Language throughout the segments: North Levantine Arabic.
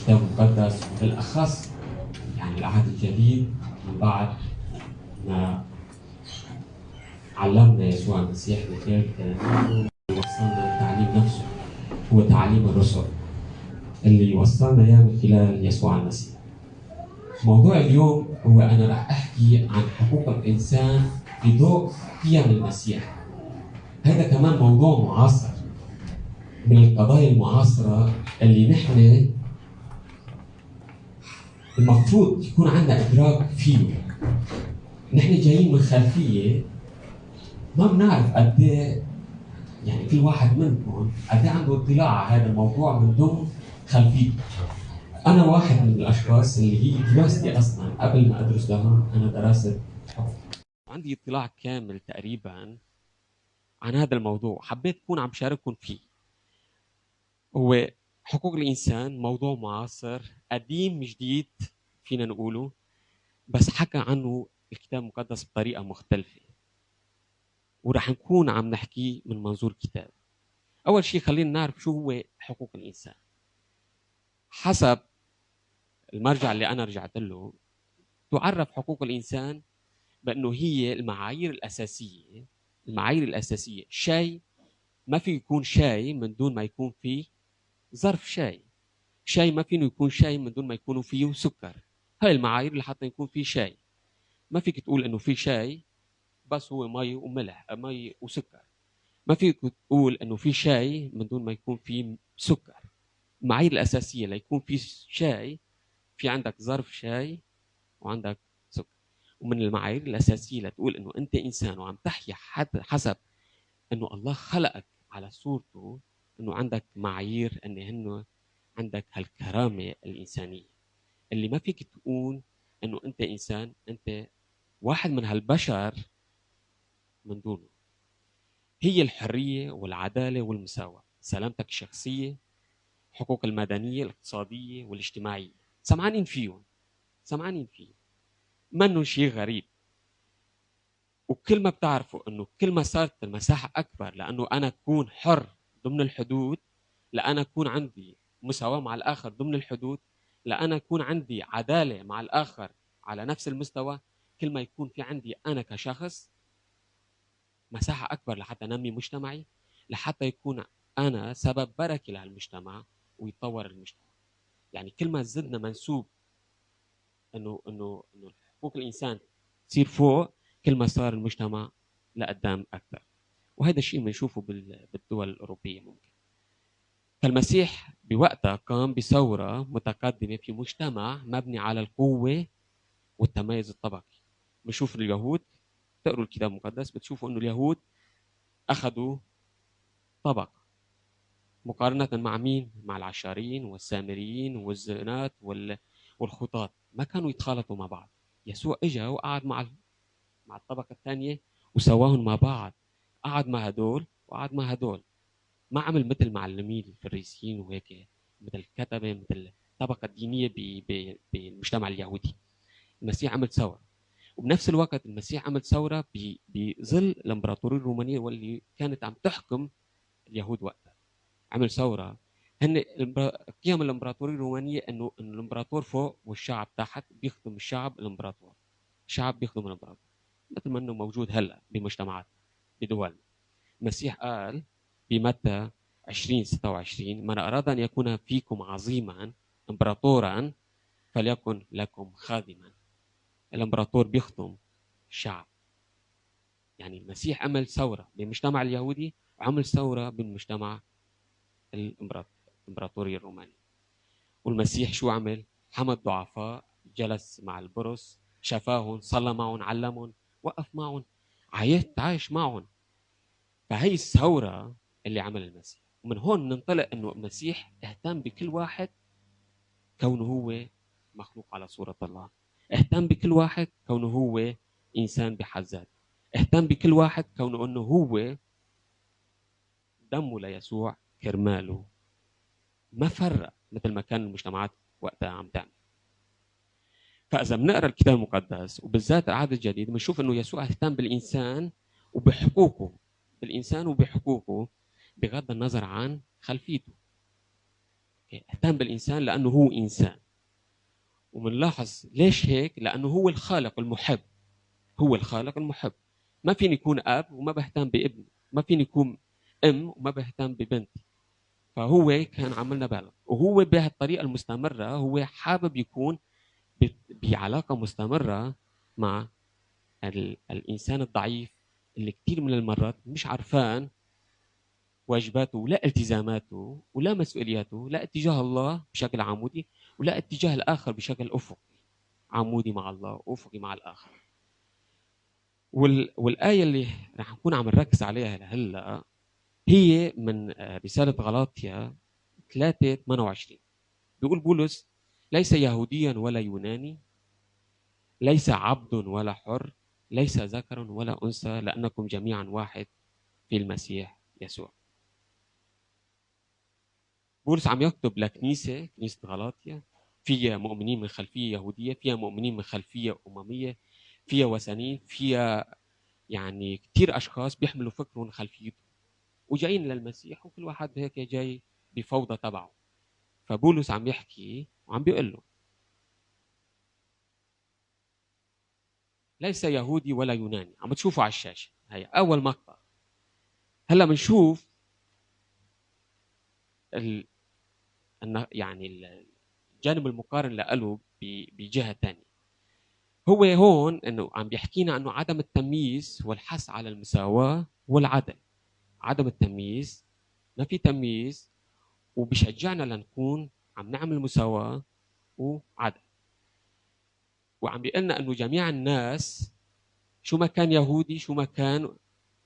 الكتاب المقدس، وبالأخص يعني العهد الجديد من بعد ما علمنا يسوع المسيح من خلال تلاميذه، وصلنا التعليم نفسه هو تعليم الرسل اللي وصلنا اياه من خلال يسوع المسيح. موضوع اليوم هو انا راح احكي عن حقوق الانسان بضوء قيم المسيح. هذا كمان موضوع معاصر، من القضايا المعاصرة اللي نحن المفروض يكون عندنا إدراك فيه. نحن جايين من خلفية ما بنعرف قد ايه، يعني كل واحد منكم قد ايه عنده اطلاع على هذا الموضوع من ضمن خلفيته. أنا واحد من الأشخاص اللي هي دراستي أصلا قبل ما أدرس لهون أنا درست حقوق، عندي اطلاع كامل تقريبا عن هذا الموضوع، حبيت أكون عم شارككم فيه. هو حقوق الإنسان موضوع معاصر قديم جديد فينا نقوله، بس حكى عنه الكتاب المقدس بطريقة مختلفة، ورح نكون عم نحكيه من منظور كتاب. أول شيء خلينا نعرف شو هو حقوق الإنسان. حسب المرجع اللي أنا رجعت له، تعرف حقوق الإنسان بأنه هي المعايير الأساسية. المعايير الأساسية، شيء ما في يكون شيء من دون ما يكون فيه ظرف شاي، شاي ما فينه يكون شاي من دون ما يكونوا فيه سكر. هاي المعايير اللي حتى يكون فيه شاي. ما فيك تقول انه في شاي بس هو مي وملح، مي وسكر. ما فيك تقول انه في شاي من دون ما يكون فيه سكر. المعايير الاساسية ليكون في شاي، في عندك ظرف شاي وعندك سكر. ومن المعايير الاساسية لتقول انه انت انسان وعم تحيا حسب انه الله خلقك على صورته، انه عندك معايير ان هن عندك هالكرامه الانسانية اللي ما فيك تقول انه انت انسان، انت واحد من هالبشر من دونه. هي الحرية والعدالة والمساواة، سلامتك الشخصية، حقوق المدنية الاقتصادية والاجتماعية. سمعانين فيهم، سمعانين فيه، منه شيء غريب. وكل ما بتعرفوا انه كل ما صارت المساحة اكبر لانه انا اكون حر ضمن الحدود، لأنا أكون عندي مساواة مع الآخر ضمن الحدود، لأنا أكون عندي عدالة مع الآخر على نفس المستوى، كل ما يكون في عندي أنا كشخص مساحة أكبر لحتى نمي مجتمعي، لحتى يكون أنا سبب بركة لهالمجتمع ويتطور المجتمع. يعني كل ما زدنا منسوب إنه إنه إنه حقوق الإنسان تصير فوق، كل ما صار المجتمع لقدام أكثر. وهذا الشيء بنشوفه بالدول الأوروبية ممكن. فالمسيح بوقتها قام بثورة متقدمة في مجتمع مبني على القوة والتميز الطبقي. بنشوف اليهود، تقروا الكتاب المقدس بتشوفوا انه اليهود اخذوا طبقة مقارنة مع مين؟ مع العشارين والسامريين والزنات والخطاة، ما كانوا يتخالطوا مع بعض. يسوع اجا وقعد مع الطبقة الثانية وسواهم مع بعض، قعد مع هدول وقعد مع هدول، ما عمل مثل معلمين الفريسيين وهيك، مثل الكتبة، مثل الطبقة الدينية بالمجتمع اليهودي. المسيح عمل ثورة، وبنفس الوقت المسيح عمل ثورة بظل الإمبراطورية الرومانية واللي كانت عم تحكم اليهود وقتها. عمل ثورة. هن قيم الإمبراطورية الرومانية إنه الإمبراطور فوق والشعب تحت، بيخدم الشعب الإمبراطور، الشعب بيخدم الإمبراطور، مثل ما إنه موجود هلا بمجتمعات بدولنا. المسيح قال بمتى 20:26: من أراد أن يكون فيكم عظيما إمبراطورا فليكن لكم خادما. الإمبراطور بيخدم الشعب. يعني المسيح عمل ثورة بالمجتمع اليهودي وعمل ثورة بالمجتمع الإمبراطوري الروماني. والمسيح شو عمل؟ حمى الضعفاء، جلس مع البرص، شفاهم، صلى معهم، علمهم، وقف معهم، عايش معهم. فهي الثورة اللي عمل المسيح. ومن هون ننطلق انه المسيح اهتم بكل واحد كونه هو مخلوق على صورة الله، اهتم بكل واحد كونه هو انسان بحد ذاته، اهتم بكل واحد كونه انه هو دمه ليسوع كرماله، ما فرق مثل ما كان المجتمعات وقتها عم تعمل. فاذا بنقرا الكتاب المقدس وبالذات العهد الجديد بنشوف انه يسوع اهتم بالانسان وبحقوقه، بالانسان وبحقوقه بغض النظر عن خلفيته. okay؟ اهتم بالإنسان لأنه هو إنسان. ومنلاحظ ليش هيك؟ لأنه هو الخالق المحب، هو الخالق المحب. ما فيني يكون أب وما بهتم بابني، ما فيني يكون أم وما بهتم ببنتي. فهو كان عملنا بالغ، وهو بهالطريقة المستمرة هو حابب يكون بعلاقة مستمرة مع الإنسان الضعيف اللي كثير من المرات مش عرفان واجباته ولا التزاماته ولا مسؤولياته، لا اتجاه الله بشكل عمودي ولا اتجاه الآخر بشكل أفقي، عمودي مع الله وأفقي مع الآخر. والآية اللي رح نكون عم نركز عليها هلا هي من رسالة غلاطيا 3:28. بيقول بولس: ليس يهوديا ولا يوناني، ليس عبد ولا حر، ليس ذكر ولا أنثى، لأنكم جميعا واحد في المسيح يسوع. بولس عم يكتب لكنيسة، كنيسة غلاطيا، فيها مؤمنين من خلفية يهودية، فيها مؤمنين من خلفية أممية، فيها وثنيين، فيها يعني كثير أشخاص بيحملوا فكرهم خلفيتهم وجايين للمسيح، وكل واحد هيك جاي بفوضى تبعه. فبولس عم يحكي وعم بيقول له: ليس يهودي ولا يوناني. عم تشوفوا على الشاشة هي أول مقطع. هلا بنشوف يعني الجانب المقارن له بجهة ثانية. هو هون انه عم بيحكينا انه عدم التمييز والحث على المساواة والعدل. عدم التمييز، ما في تمييز، وبشجعنا لنكون عم نعمل مساواة وعدل. وعم بيقلنا انه جميع الناس، شو ما كان يهودي، شو ما كان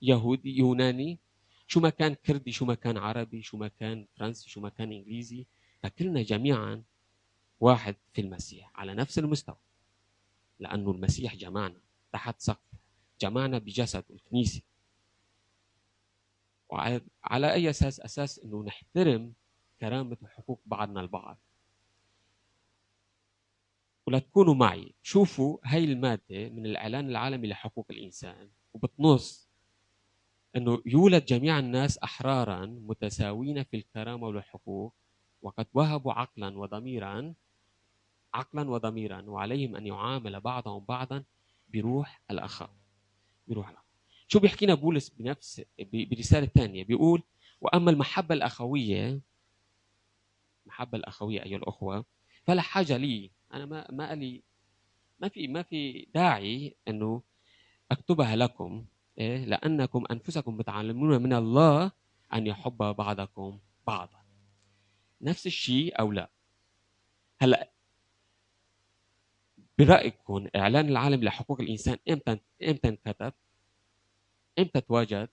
يهودي يوناني، شو ما كان كردي، شو ما كان عربي، شو ما كان فرنسي، شو ما كان انجليزي، فكلنا جميعا واحد في المسيح على نفس المستوى، لأنه المسيح جمعنا تحت سقف، جمعنا بجسد الكنيسة. وعلى أي أساس؟ أساس أنه نحترم كرامة وحقوق بعضنا البعض. ولا تكونوا معي، شوفوا هاي المادة من الإعلان العالمي لحقوق الإنسان، وبتنص أنه يولد جميع الناس أحرارا متساوين في الكرامة والحقوق، وقد وهبوا عقلا وضميرا، عقلا وضميرا، وعليهم أن يعامل بعضهم بعضا بروح الأخاء. بروح الأخاء. شو بيحكينا بولس بنفس برسالة ثانية؟ بيقول: وأما المحبة الأخوية، المحبة الأخوية أيها الأخوة، فلا حاجة لي، أنا ما لي، ما في داعي أنه أكتبها لكم، إيه؟ لأنكم أنفسكم متعلمون من الله أن يحب بعضكم بعضا. نفس الشيء أو لا؟ هلا برأيكم إعلان العالم لحقوق الإنسان إمتى انكتب؟ إمتى تواجد؟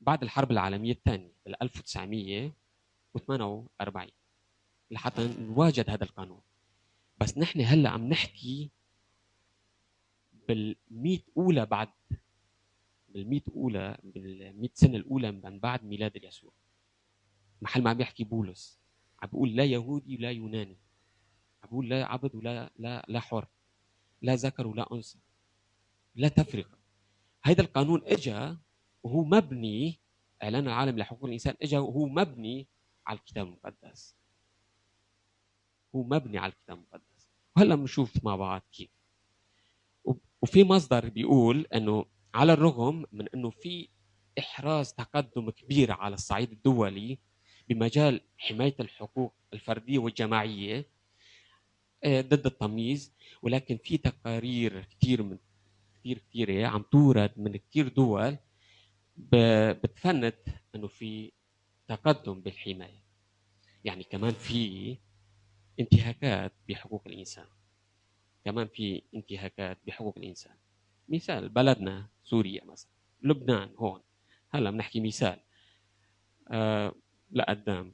بعد الحرب العالمية الثانية بال 1948 لحتى نواجد هذا القانون. بس نحن هلا عم نحكي بالمئة أولى، بعد بالمئة أولى، بالمئة سنة الأولى من بعد ميلاد اليسوع. محل ما عم يحكي بولس عم بيقول لا يهودي ولا يوناني، عم بيقول لا عبد ولا لا لا حر، لا ذكر ولا أنثى، لا تفرقة. هيدا القانون اجى وهو مبني، إعلان العالم لحقوق الإنسان اجى وهو مبني على الكتاب المقدس، هو مبني على الكتاب المقدس. وهلا بنشوف مع بعض كيف. وفي مصدر بيقول انه على الرغم من انه في احراز تقدم كبير على الصعيد الدولي بمجال حماية الحقوق الفردية والجماعية ضد التمييز، ولكن في تقارير كثير من كثير كثيرة عم تورد من كثير دول بتفند انه في تقدم بالحماية. يعني كمان في انتهاكات بحقوق الإنسان، كمان في انتهاكات بحقوق الإنسان. مثال بلدنا سوريا مثلا، لبنان هون هلا بنحكي مثال لقدام.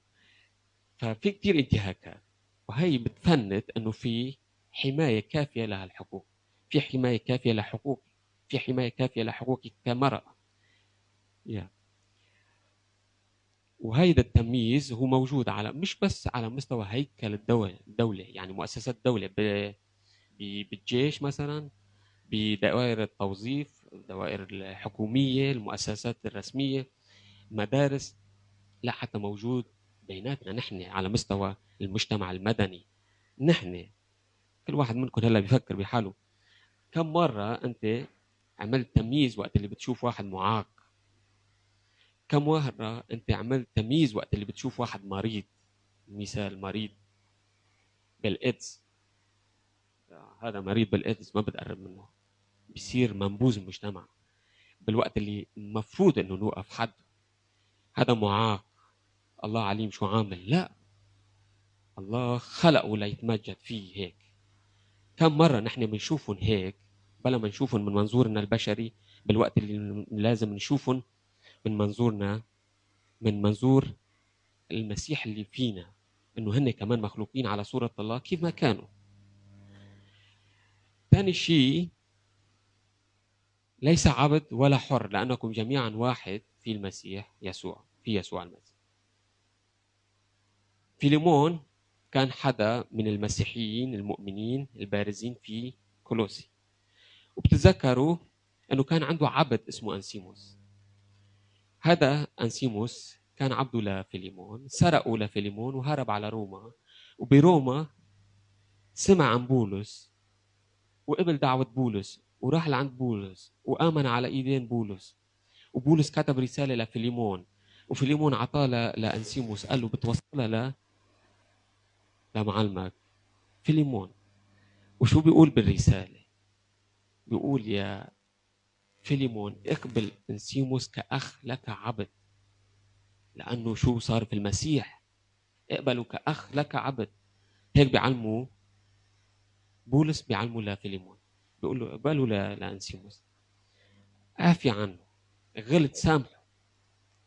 ففي كثير انتهاكات، وهي بتفند انه في حماية كافية لهالحقوق، في حماية كافية لحقوقي، في حماية كافية لحقوقي كمرأة. وهيدا التمييز هو موجود على مش بس على مستوى هيكل الدولة، يعني مؤسسات الدولة، بالجيش مثلا، بدوائر التوظيف، الدوائر الحكومية، المؤسسات الرسمية، مدارس، لا حتى موجود بيناتنا نحن على مستوى المجتمع المدني، نحن كل واحد منكم هلا بيفكر بحاله، كم مرة أنت عملت تمييز وقت اللي بتشوف واحد معاق؟ كم مرة أنت عملت تمييز وقت اللي بتشوف واحد مريض؟ مثال مريض بالإيدز، هذا مريض بالإيدز ما بتقرب منه، بيصير منبوذ المجتمع، بالوقت اللي المفروض انه نوقف حد. هذا معاق، الله عليم شو عامل، لا، الله خلقه ليتمجد فيه هيك. كم مرة نحن بنشوفهم هيك بلا ما نشوفهم من منظورنا البشري، بالوقت اللي لازم نشوفهم من منظورنا، من منظور المسيح اللي فينا، انه هن كمان مخلوقين على صورة الله كيف ما كانوا. ثاني شيء، ليس عبد ولا حر لأنكم جميعا واحد في المسيح يسوع، في يسوع المسيح. فيليمون كان حدا من المسيحيين المؤمنين البارزين في كولوسي، وبتتذكروا أنه كان عنده عبد اسمه أنسيموس. هذا أنسيموس كان عبده لفيليمون، سرقه لفيليمون وهرب على روما، وبروما سمع عن بولس وقبل دعوة بولس وراح لعند بولس وآمن على إيدين بولس، وبولس كتب رسالة لفيليمون، وفيليمون عطاه لأنسيموس، قال له بتوصلها لمعلمك فيليمون. وشو بيقول بالرسالة؟ بيقول يا فيليمون اقبل أنسيموس كأخ لك عبد، لأنه شو صار في المسيح، اقبله كأخ لك عبد. هيك بيعلمه بولس، بيعلمه لفيليمون، بيقول له اقبله لأنسيموس، عافي عنه، غلط سامحه،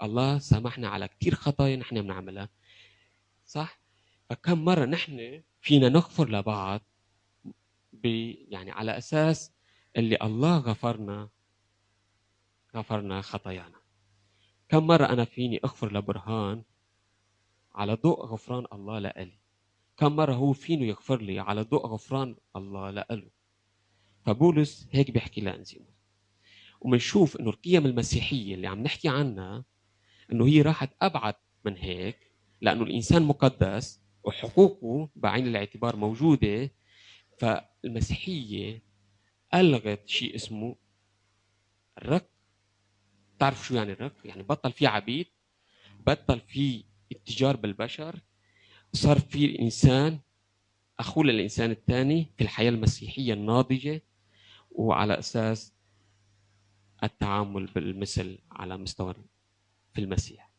الله سامحنا على كثير خطايا نحن بنعملها، صح؟ فكم مرة نحن فينا نغفر لبعض يعني على أساس اللي الله غفرنا خطايانا. كم مرة أنا فيني أغفر لبرهان على ضوء غفران الله لإلي؟ كم مرة هو فينه يغفر لي على ضوء غفران الله لإله؟ فبولس هيك بيحكي لأنسيموس. ومنشوف إنه القيم المسيحية اللي عم نحكي عنها إنه هي راحت أبعد من هيك، لأنه الإنسان مقدس وحقوقه بعين الاعتبار موجودة. فالمسيحية ألغت شيء اسمه الرق. تعرف شو يعني الرق؟ يعني بطل في عبيد، بطل في اتجار بالبشر، صار في الإنسان أخوه للإنسان الثاني في الحياة المسيحية الناضجة، وعلى أساس التعامل بالمثل على مستوى في المسيح.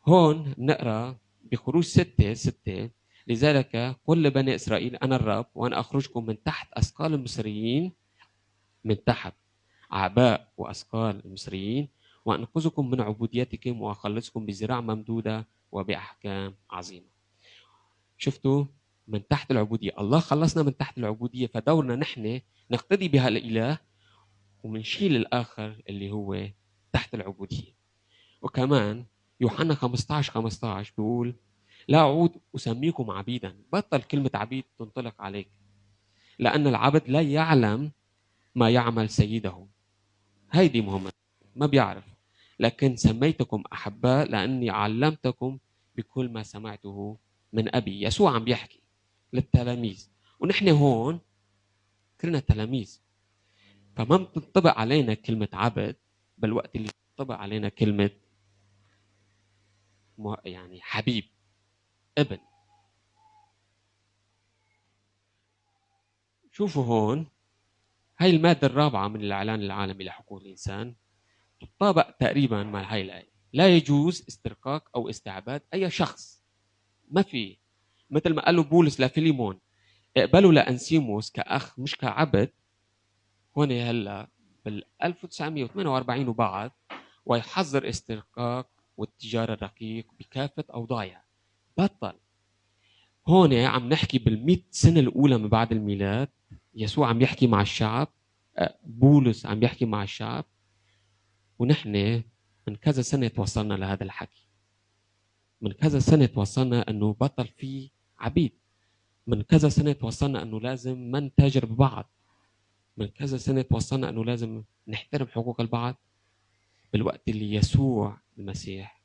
هون نقرأ بخروج 6:6: لذلك قل لبني إسرائيل أنا الرب وأنا أخرجكم من تحت أثقال المصريين، من تحت أعباء وأثقال المصريين، وأنقذكم من عبوديتكم وأخلصكم بذراع ممدودة وبأحكام عظيمة. شفتوا؟ من تحت العبودية، الله خلصنا من تحت العبودية، فدورنا نحن نقتدي بها الإله ومنشيل الآخر اللي هو تحت العبودية. وكمان يوحنا 15:15 بيقول لا أعود أسميكم عبيدا، بطل كلمة عبيد تنطلق عليك، لأن العبد لا يعلم ما يعمل سيده. هيدي مهمة، ما بيعرف، لكن سميتكم أحباء لأني علمتكم بكل ما سمعته من أبي. يسوع عم بيحكي للتلاميذ، ونحن هون كلنا تلاميذ، فما بتنطبق علينا كلمة عبد بالوقت اللي بتنطبق علينا كلمة يعني حبيب، ابن. شوفوا هون هاي المادة الرابعة من الإعلان العالمي لحقوق الإنسان تطابق تقريبا مع هاي الآية: لا يجوز استرقاق أو استعباد أي شخص. ما في، مثل ما قالوا بولس لفيليمون اقبلوا لأنسيموس كأخ مش كعبد. هون هلا بال 1948 وبعد، ويحظر استرقاق والتجارة الرقيق بكافة أوضاعها. بطل. هون عم نحكي بال100 سنة الأولى من بعد الميلاد، يسوع عم يحكي مع الشعب، بولس عم يحكي مع الشعب، ونحن من كذا سنة توصلنا لهذا الحكي. من كذا سنة توصلنا أنه بطل في عبيد، من كذا سنة توصلنا أنه لازم ما نتاجر ببعض، من كذا سنة توصلنا أنه لازم نحترم حقوق البعض. بالوقت اللي يسوع المسيح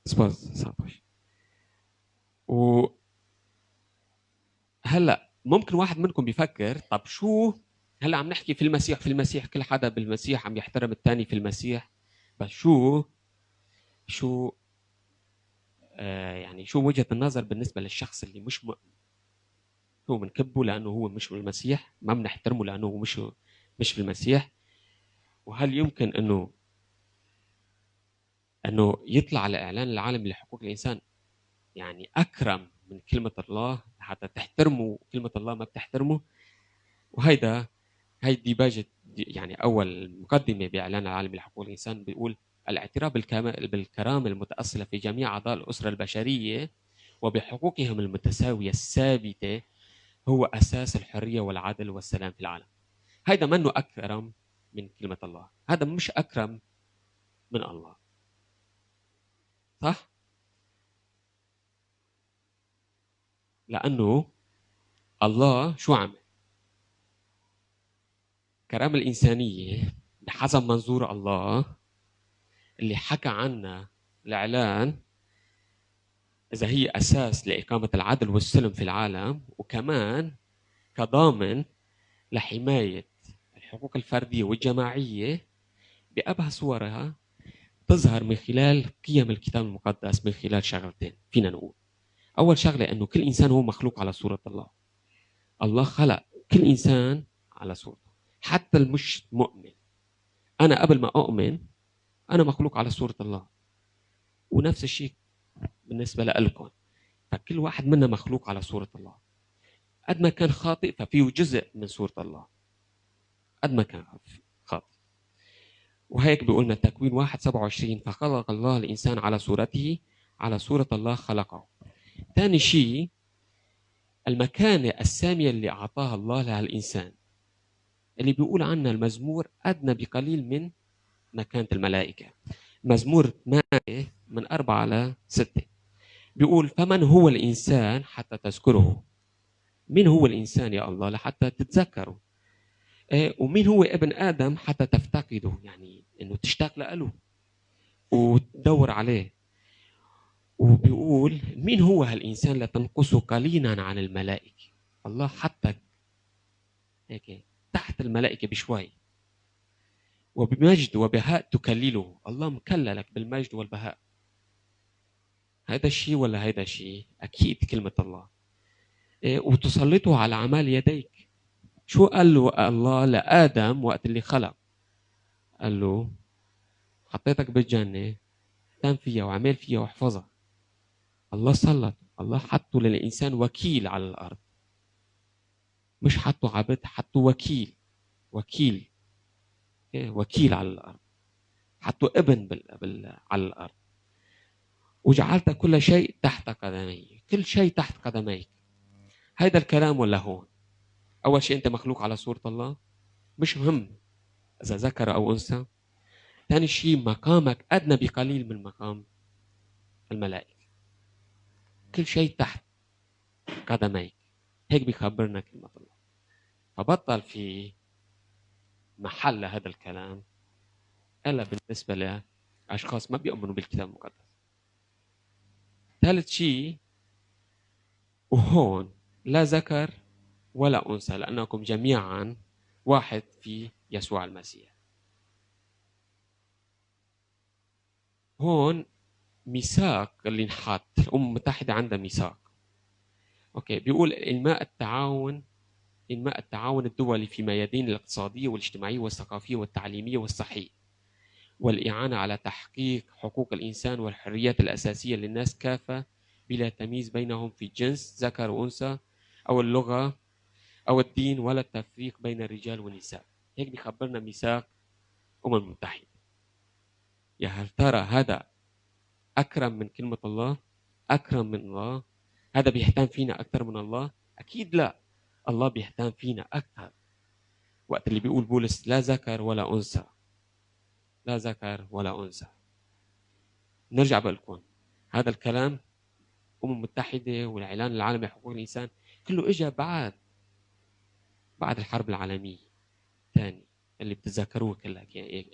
سباس 19. و هلا ممكن واحد منكم بيفكر طب شو هلا عم نحكي في المسيح، في المسيح كل حدا بالمسيح عم يحترم الثاني في المسيح، بس شو يعني شو وجهة النظر بالنسبة للشخص اللي مش مؤمن؟ هو بنكبه لأنه هو مش بالمسيح، ما بنحترمه لأنه هو مش في المسيح. وهل يمكن انه يطلع الاعلان العالمي لحقوق الانسان يعني اكرم من كلمة الله حتى تحترموا كلمة الله ما بتحترمه؟ وهيدا هي ديباجة، يعني اول مقدمه باعلان العالمي لحقوق الانسان بيقول الاعتراف بالكرامه المتاصله في جميع اعضاء الاسرة البشرية وبحقوقهم المتساويه الثابتة هو اساس الحرية والعدل والسلام في العالم. هيدا منه اكرم من كلمة الله، هذا مش اكرم من الله، صح؟ لأنه الله شو عمل؟ كرامة الإنسانية بحسب منظور الله اللي حكى عنها الإعلان إذا هي أساس لإقامة العدل والسلم في العالم، وكمان كضامن لحماية الحقوق الفردية والجماعية بأبهى صورها تظهر من خلال قيم الكتاب المقدس، من خلال شغلتين فينا نقول. أول شغلة أنه كل إنسان هو مخلوق على صورة الله. الله خلق كل إنسان على صورته، حتى المش مؤمن. أنا قبل ما أؤمن أنا مخلوق على صورة الله، ونفس الشيء بالنسبة لكم. فكل واحد منا مخلوق على صورة الله، قد ما كان خاطئ ففيه جزء من صورة الله، قد ما كان خاطئ. وهيك بيقولنا تكوين 1:27 فخلق الله الإنسان على صورته، على صورة الله خلقه. ثاني شيء المكانة السامية اللي أعطاها الله لهالإنسان، اللي بيقول عنها المزمور أدنى بقليل من مكانة الملائكة. مزمور 8 من 4-6 بيقول فمن هو الإنسان حتى تذكره؟ مين هو الإنسان يا الله لحتى تتذكره؟ ومين هو ابن آدم حتى تفتقده؟ يعني إنه تشتاق له وتدور عليه. وبيقول مين هو هالإنسان لتنقصه قليلا عن الملائكة؟ الله حطك هيك تحت الملائكة بشوي. وبمجد وبهاء تكلله، الله مكللك بالمجد والبهاء. هذا الشيء ولا هذا الشيء؟ أكيد كلمة الله. وتسلطه على أعمال يديك. شو قال له الله لآدم وقت اللي خلق؟ قال له حطيتك بالجنة، اهتم فيها وعمل فيها واحفظها. الله سلط، الله حطه للإنسان وكيل على الأرض، مش حطه عبد، حطه وكيل، وكيل، وكيل على الأرض، حطه ابن على الأرض. وجعلت كل شيء تحت قدمي، كل شيء تحت قدميك. هذا الكلام ولا هون؟ أول شيء أنت مخلوق على صورة الله، مش مهم إذا ذكر أو أنثى. ثاني شيء مقامك أدنى بقليل من مقام الملائكة. كل شيء تحت قدميك، هيك بيخبرنا كلمة الله. فبطل في محل هذا الكلام إلا بالنسبة لأشخاص ما بيؤمنوا بالكتاب المقدس. ثالث شيء، وهون لا ذكر ولا أنثى لأنكم جميعا واحد في يسوع المسيح. هون ميثاق اللي انحط، الأمم المتحدة عندها ميثاق. أوكي، بيقول إنماء التعاون الدولي في ميادين الاقتصادية والاجتماعية والثقافية والتعليمية والصحية، والإعانة على تحقيق حقوق الإنسان والحريات الأساسية للناس كافة بلا تمييز بينهم في الجنس ذكر وأنثى أو اللغة أو الدين ولا التفريق بين الرجال والنساء. هيك بيخبرنا ميثاق الأمم المتحدة. يا هل ترى هذا أكرم من كلمة الله؟ أكرم من الله؟ هذا بيهتم فينا أكثر من الله؟ أكيد لا، الله بيهتم فينا أكثر. وقت اللي بيقول بولس لا ذكر ولا أنثى، لا ذكر ولا أنثى. نرجع بقولكم هذا الكلام الأمم المتحدة والإعلان العالمي لحقوق الإنسان كله إجا بعد الحرب العالمية الثانية اللي بتتذكروها كلها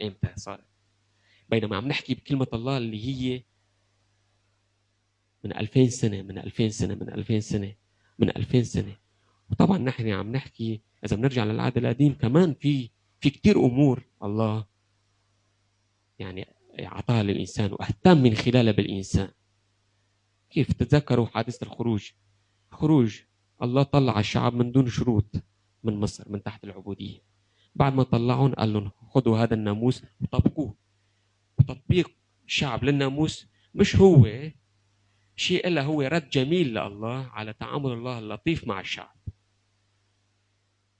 إمتى صارت. بينما عم نحكي بكلمة الله اللي هي من 2000 سنة، من 2000 سنة، من 2000 سنة، من 2000 سنة. وطبعا نحن عم نحكي إذا بنرجع للعهد القديم كمان في كتير أمور الله يعني أعطاها للإنسان واهتم من خلالها بالإنسان. كيف تتذكروا حادثة الخروج؟ خروج الله طلع الشعب من دون شروط من مصر، من تحت العبودية. بعد ما طلعهم قال لهم خذوا هذا الناموس وطبقوه. وتطبيق الشعب للناموس مش هو شيء إلا هو رد جميل لله على تعامل الله اللطيف مع الشعب.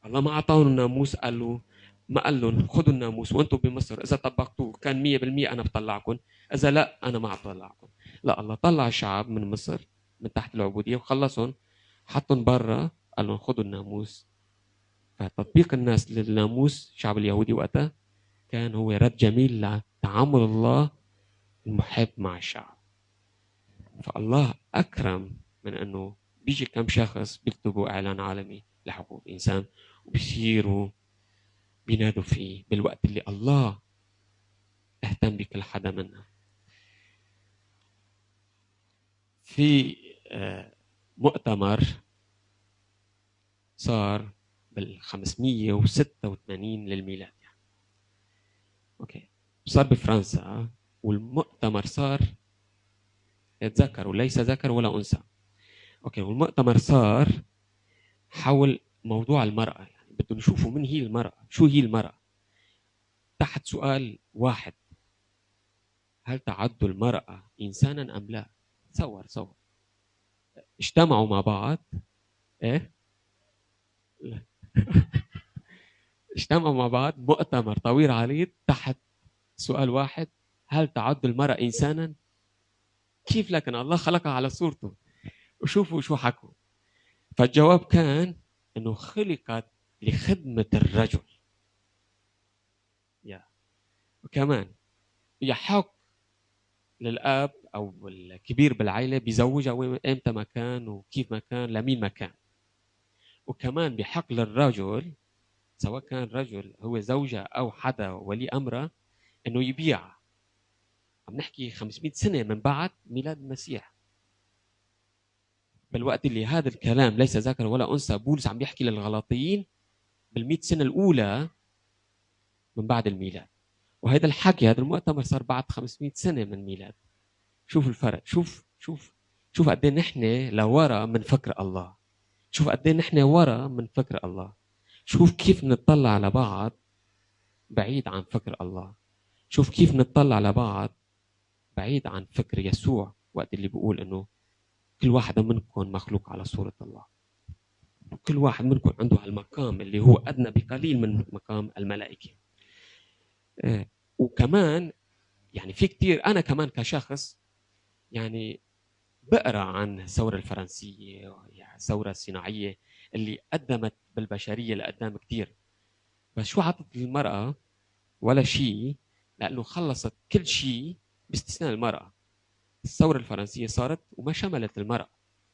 الله ما أعطاهم الناموس، قال له ما قال لهم خذوا الناموس وانتم بمصر، إذا طبقتوه كان 100% أنا بطلعكم، إذا لا أنا ما بطلعكم. لا، الله طلع الشعب من مصر من تحت العبودية وخلصهم، حطهم برا، قال لهم خذوا الناموس. فتطبيق الناس للناموس الشعب اليهودي وقتها كان هو رد جميل لتعامل الله المحب مع الشعب. فالله أكرم من أنه بيجي كم شخص بيكتبوا إعلان عالمي لحقوق الإنسان وبيصيروا بينادوا فيه بالوقت اللي الله اهتم بكل حدا منا. في مؤتمر صار بال 586 للميلاد يعني. okay، صار بفرنسا، والمؤتمر صار ذكر وليس ذكر ولا أنثى. okay، والمؤتمر صار حول موضوع المرأة، يعني بدهم يشوفوا من هي المرأة، شو هي المرأة، تحت سؤال واحد: هل تعد المرأة إنسانا أم لا؟ تصور اجتمعوا مع بعض، إيه؟ اجتمعوا مع بعض مؤتمر طويل عريض تحت سؤال واحد: هل تعد المرأة إنسانا؟ كيف لكن الله خلقها على صورته. وشوفوا شو حكوا. فالجواب كان انه خلقت لخدمة الرجل. يا وكمان يحق للاب او الكبير بالعائلة بيزوجها امتى ما كان وكيف ما كان لمين ما كان. وكمان بحق للرجل سواء كان رجل هو زوجة او حدا ولي امره انه يبيعها. عم نحكي 500 سنة من بعد ميلاد المسيح. بالوقت اللي هذا الكلام ليس ذكر ولا أنثى، بولس عم بيحكي للغلاطيين بال100 سنة الأولى من بعد الميلاد. وهذا الحكي، هذا المؤتمر صار بعد 500 سنة من ميلاد. شوف الفرق، شوف شوف شوف قد ايه نحن لورا من فكر الله. شوف قد ايه نحن ورا من فكر الله. شوف كيف نطلع على بعض بعيد عن فكر الله. شوف كيف نطلع على بعض بعيد عن فكر يسوع وقت اللي بيقول انه كل واحد منكم مخلوق على صورة الله، وكل واحد منكم عنده هالمقام اللي هو أدنى بقليل من مقام الملائكة. وكمان يعني في كتير، أنا كمان كشخص يعني بقرأ عن الثورة الفرنسية، الثورة الصناعية اللي قدمت بالبشرية لقدام كتير، بس شو عطت للمرأة؟ ولا شيء، لأنه خلصت كل شيء باستثناء المرأة. الثورة الفرنسية صارت وما شملت المرأة،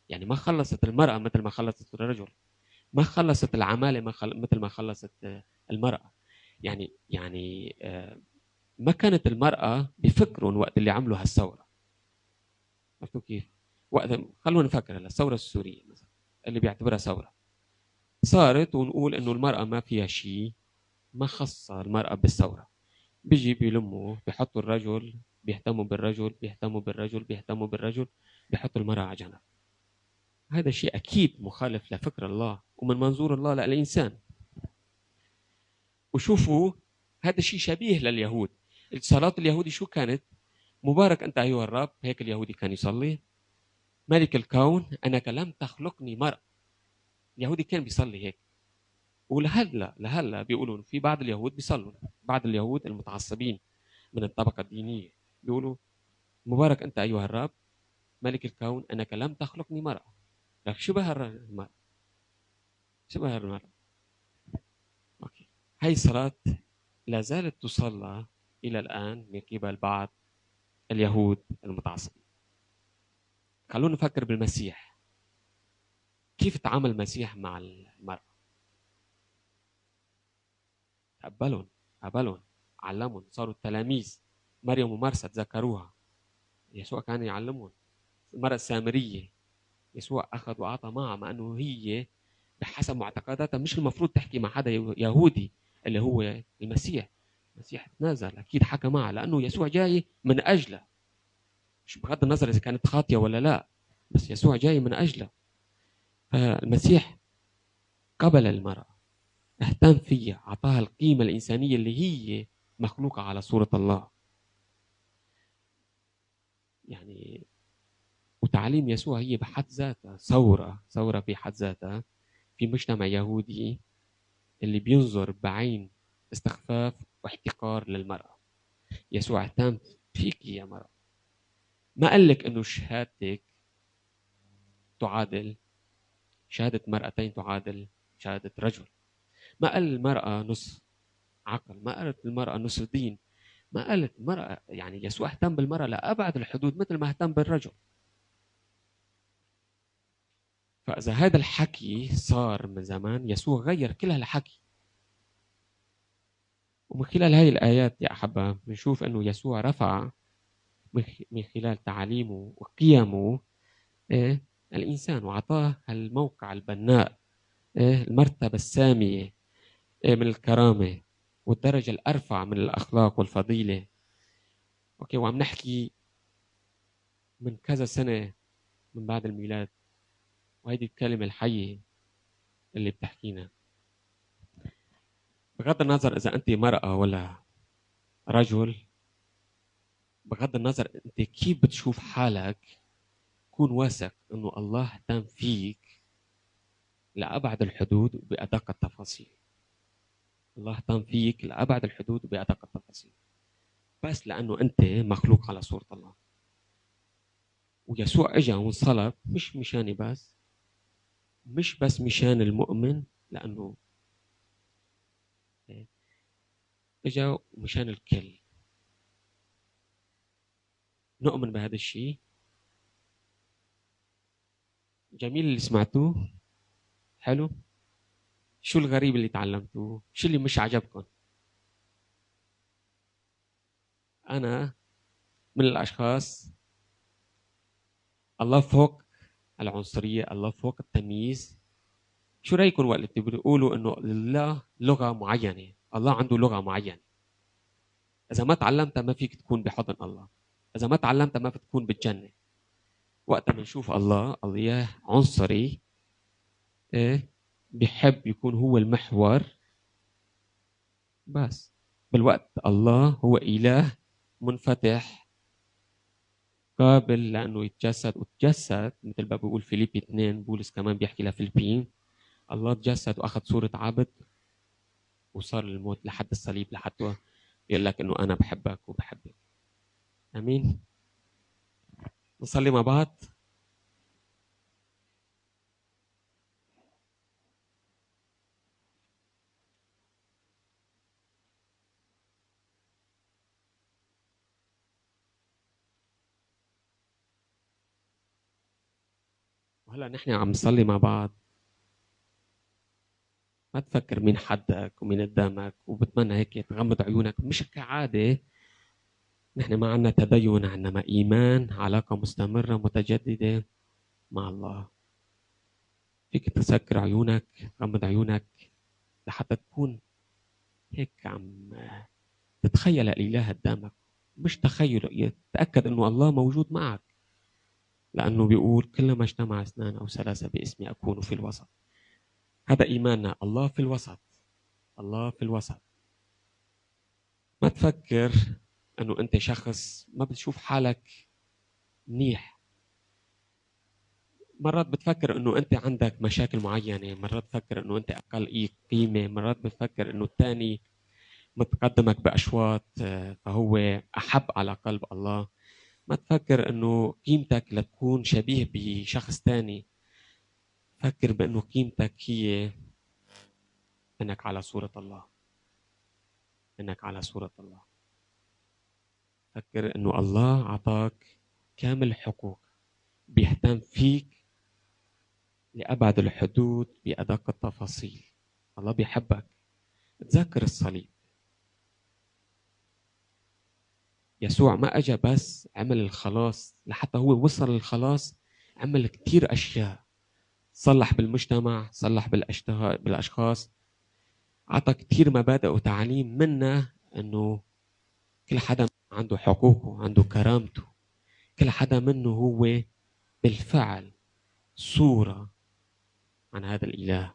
يعني ما خلصت المرأة مثل ما خلصت الرجل، ما خلصت العمالة مثل ما خلصت المرأة. يعني ما كانت المرأة بفكرهم وقت اللي عملوا هالثورة. عرفتوا كيف؟ وقت خلونا نفكر هلا الثورة السورية مثلا اللي بيعتبرها ثورة صارت، ونقول إنه المرأة ما فيها شيء، ما خصها المرأة بالثورة. بيجي بيلموا، بيحطوا الرجل، بيهتموا بالرجل، بيهتموا بالرجل، بيهتموا بالرجل، بيحطوا المرأة على جنب. هذا شيء أكيد مخالف لفكر الله ومن منظور الله للإنسان. وشوفوا هذا شيء شبيه لليهود. الصلاة اليهودي شو كانت؟ مبارك أنت أيها الرب، هيك اليهودي كان يصلي، ملك الكون أنك لم تخلقني مرأة. اليهودي كان بيصلي هيك، ولهلا لهلا بيقولوا في بعض اليهود بيصلوا، بعض اليهود المتعصبين من الطبقة الدينية بيقولوا مبارك أنت أيها الرب ملك الكون أنك لم تخلقني مرأة. لك شو بها المرأة؟ شو بها المرأة؟ أوكي، هاي الصلاة لا زالت تصلى إلى الآن من قبل بعض اليهود المتعصبين. خلونا نفكر بالمسيح، كيف تعامل المسيح مع المرأة؟ قبلهم، قبلهم، علمهم، صاروا التلاميذ. مريم ومرسى تذكروها، يسوع كان يعلمهم، المرأة السامرية يسوع أخذ وأعطى معها، مع أنه هي بحسب معتقداتها مش المفروض تحكي مع حدا يهودي اللي هو المسيح. المسيح تنازل، أكيد حكى معها لأنه يسوع جاي من أجلها، مش بغض النظر إذا كانت خاطية ولا لا، بس يسوع جاي من أجلها. فالمسيح قبل المرأة، اهتم فيها، أعطاها القيمة الإنسانية اللي هي مخلوقة على صورة الله. يعني وتعاليم يسوع هي بحد ذاتها ثورة في حد ذاتها في مجتمع يهودي اللي بينظر بعين استخفاف واحتقار للمرأة. يسوع اهتم فيك يا مرأة، ما قال لك انه شهادتك تعادل شهادة مرأتين تعادل شهادة رجل، ما قال المرأة نصف عقل، ما قالت المرأة نصف دين، ما قالت المرأة. يعني يسوع اهتم بالمرأة لأبعد الحدود مثل ما اهتم بالرجل. فإذا هذا الحكي صار من زمان، يسوع غير كل هالحكي. ومن خلال هاي الآيات يا أحبة بنشوف أنه يسوع رفع من خلال تعاليمه وقيمه الإنسان، وعطاه الموقع البناء، المرتبة السامية من الكرامة والدرجة الأرفع من الأخلاق والفضيلة. أوكي، وعم نحكي من كذا سنة من بعد الميلاد، وهيدي الكلمة الحية اللي بتحكينا. بغض النظر إذا أنت مرأة ولا رجل، بغض النظر أنت كيف بتشوف حالك، كون واثق إنه الله اهتم فيك لأبعد الحدود وبأدق التفاصيل. الله اهتم فيك لأبعد الحدود وبأدق التفاصيل، بس لأنه أنت مخلوق على صورة الله. ويسوع إجا وانصلب مش مشاني بس، مش بس مشان المؤمن، لأنه إجا مشان الكل. نؤمن بهذا الشيء. جميل اللي سمعتوه، حلو. شو الغريب اللي تعلمتوه؟ شو اللي مش عجبكم؟ أنا من الأشخاص، الله فوق العنصرية، الله فوق التمييز. شو رأيكم وقت اللي بيقولوا إنه لله لغة معينة، الله عنده لغة معينة، إذا ما تعلمتها ما فيك تكون بحضن الله، إذا ما تعلمتها ما بتكون بالجنة. وقت ما نشوف الله، الله عنصري، بيحب يكون هو المحور، بس بالوقت الله هو إله منفتح قابل لأنه يتجسد، وتجسد مثل ما بيقول فيليبي 2، بولس كمان بيحكي لفيلبين، الله تجسد وأخذ صورة عبد وصار للموت لحد الصليب، لحتى يقول لك إنه أنا بحبك وبحبك. أمين. نصلي مع بعض. وهلا نحن عم نصلي مع بعض، ما تفكر مين حدك ومين قدامك، وبتمنى هيك تغمض عيونك. مش كعادة، نحن ما عنا تدين، عنا ما إيمان، علاقة مستمرة متجددة مع الله. فيك تسكر عيونك، تغمض عيونك لحتى تكون هيك عم تتخيل الإله قدامك، مش تخيل، تأكد إنه الله موجود معك، لأنه بيقول كلما اجتمع اثنان أو ثلاثة باسمي أكون في الوسط. هذا إيماننا، الله في الوسط، الله في الوسط. ما تفكر أنه أنت شخص ما بتشوف حالك منيح. مرات بتفكر أنه أنت عندك مشاكل معينة، مرات بتفكر أنه أنت أقل قيمة، مرات بتفكر أنه الثاني متقدمك بأشواط فهو أحب على قلب الله. ما تفكر أنه قيمتك لتكون شبيه بشخص ثاني، فكر بأنه قيمتك هي أنك على صورة الله، أنك على صورة الله. فكر أنه الله عطاك كامل الحقوق، بيهتم فيك لأبعد الحدود بأدق التفاصيل. الله بيحبك. تذكر الصليب. يسوع ما اجى بس عمل الخلاص، لحتى هو وصل للخلاص عمل كثير اشياء، صلح بالمجتمع، صلح بالاشخاص، عطى كثير مبادئ وتعاليم، منها انه كل حدا عنده حقوقه، عنده كرامته، كل حدا منه هو بالفعل صورة عن هذا الإله.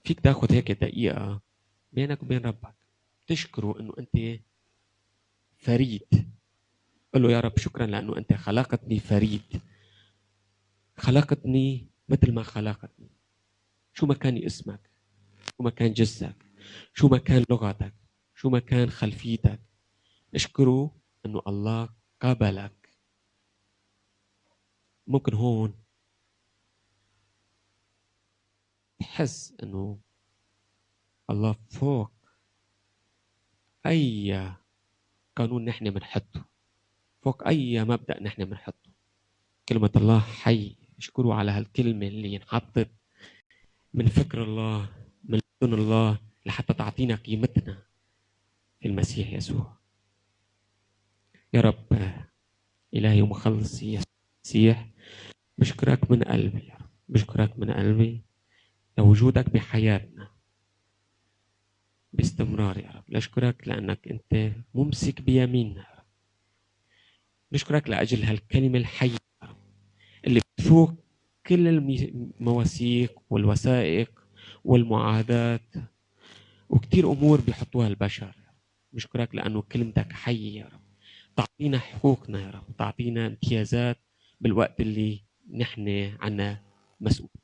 فيك تاخذ هيك دقيقة بينك وبين ربك تشكره انه انت فريد. قل له يا رب شكرا لانه انت خلقتني فريد، خلقتني مثل ما خلقتني، شو ما كان اسمك، شو ما كان جنسك، شو ما كان لغتك، شو ما كان خلفيتك، اشكره انه الله قبلك. ممكن هون تحس انه الله فوق اي قانون نحن بنحطه، فوق اي مبدا نحن بنحطه. كلمة الله حي، اشكروا على هالكلمة اللي انحطت من فكر الله، من لدن الله، لحتى تعطينا قيمتنا في المسيح يسوع. يا رب إلهي ومخلصي يسوع المسيح، بشكرك من قلبي يا رب، بشكرك من قلبي لوجودك بحياتنا باستمرار يا رب. نشكرك لأنك أنت ممسك بيميننا يا رب. نشكرك لأجل هالكلمة الحية يا رب اللي بتفوق كل المواثيق والوثائق والمعاهدات وكثير أمور بيحطوها البشر. بشكرك لأنه كلمتك حية يا رب، تعطينا حقوقنا يا رب، تعطينا امتيازات بالوقت اللي نحن عنا مسؤولية.